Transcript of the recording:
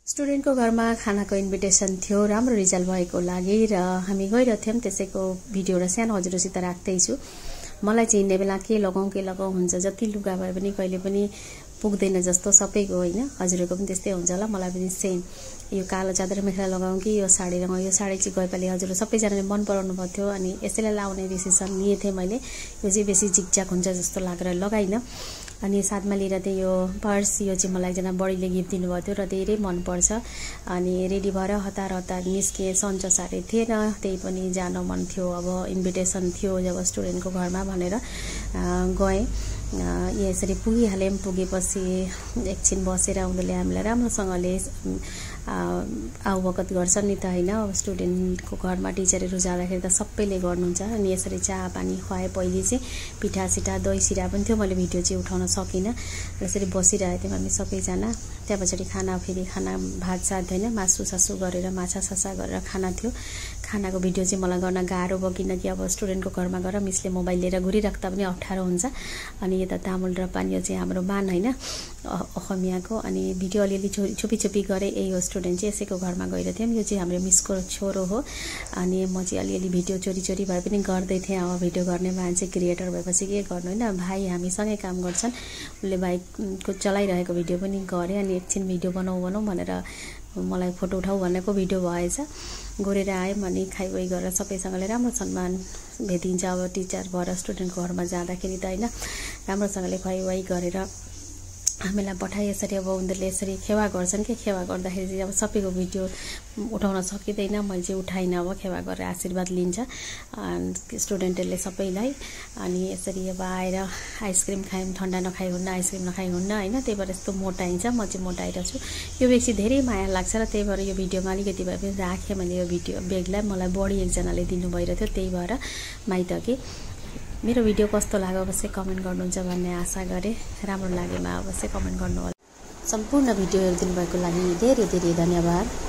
स्टुडेन्टको घरमा खानाको इन्भिटेसन थियो, राम्रो रिजल्ट भएको लागि र हामी गइरहेथ्यौं। त्यसैको भिडियो र सानो हजुरसित राख्दै छु। मलाई चाहिँ हिँड्ने बेला के लगाउँ हुन्छ, जति लुगा भए पनि कहिले पनि पुग्दैन जस्तो सबैको हैन। हजुरहरुको पनि त्यस्तै हुन्छ होला, मलाई पनि सेम। यो कालो चादर मेखेला लगाउँ कि यो साडी लगाउँ, यो साडी चाहिँ गएपाली हजुरहरु सबैजनाले मन पराउनु भयो अनि यसैलाई लाउने डिसिसन लिएथे मैले। यो चाहिँ बेसी झिकझाक हुन्छ जस्तो लागेर लगाइन। अनि साथमा लिएर चाहिँ यो पर्स, यो चाहिँ मलाई एकजना बडीले गिफ्ट दिनुभएको थियो र धेरै मन पर्छ। अनि रेडी भएर हतार निस्के, सन्चो सारे थिएन, त्यही पनि जान मन थियो। अब इन्भिटेसन थियो जब स्टुडेन्टको घरमा भनेर गए। यसरी पुगिहाल्यौं। पुगेपछि एकछिन बसेर उनीहरूले हामीलाई राम्रोसँगले आवगत गर्छन् नि त हैन। अब स्टुडेन्टको घरमा टिचरहरु जाँदाखेरि त सबैले गर्नुहुन्छ। अनि यसरी चिया पानी खुवाए। पहिले चाहिँ पिठा सिठा दही सिरा पनि थियो, मैले भिडियो चाहिँ उठाउन सकिन। यसरी बसिरहेको थियौं हामी सबैजना। त्यहाँ पछाडी फेरि खाना भात साथ हैन, मासु सासु गरेर माछा सासा गरेर खाना थियो। खानाको भिडियो चाहिँ मलाई गर्न गाह्रो भयो, किनकि अब स्टुडेन्टको घरमा गएर मिसले मोबाइल लिएर घुरिराख्दा पनि अप्ठ्यारो हुन्छ। अनि यता तामुल र पानी चाहिँ हाम्रो बान हैन अखमियाको। अनि भिडियो अलिअलि छुपी गरे। यही स्टुडेन्ट चाहिँ यसैको घरमा गइरहेथ्यौं। यो चाहिँ हाम्रो मिसको छोरो हो। अनि म चाहिँ अलिअलि भिडियो चोरी भए पनि गर्दै थिएँ। अब भिडियो गर्ने मान्छे क्रिएटर भएपछि के गर्नु हैन। भाइ हामीसँगै काम गर्छन्, उनले बाइकको चलाइरहेको भिडियो पनि गरे। अनि एकछिन भिडियो बनाऊ भनेर मलाई फोटो उठाऊ भनेको भिडियो भएछ। गोरेर आयौं। अनि खाइबोइ गरेर सबैसँगले राम्रो सम्मान भेटिन्छ। अब टिचर भएर स्टुडेन्टको घरमा जाँदाखेरि त हैन, राम्रोसँगले खुवाइ गरेर हामीलाई पठाए। यसरी अब उनीहरूले यसरी खेवा गर्छन् कि खेवा गर्दाखेरि चाहिँ अब सबैको भिडियो उठाउन सकिँदैन। मैले चाहिँ उठाइन। अब खेवा गरेर आशीर्वाद लिन्छ स्टुडेन्टहरूले सबैलाई। अनि यसरी अब आएर आइसक्रिम खायौं। ठन्डा नखाइ हुन्न, आइसक्रिम नखाइ हुन्न हैन। त्यही भएर यस्तो मोटाइन्छ। म चाहिँ मोटाइरहेको छु। यो बेग चाहिँ धेरै माया लाग्छ र त्यही भएर यो भिडियोमा अलिकति भए पनि राखेँ मैले। यो भिडियो बेगलाई मलाई बढी एकजनाले दिनु भइरहेको थियो, त्यही भएर माइतकी। मेरो भिडियो कस्तो लाग्यो अवश्य कमेन्ट गर्नुहुन्छ भन्ने आशा गरे। राम्रो लागेमा अवश्य कमेन्ट गर्नु होला। सम्पूर्ण भिडियो हेरिदिनु भएको लागि धेरै धेरै धन्यवाद।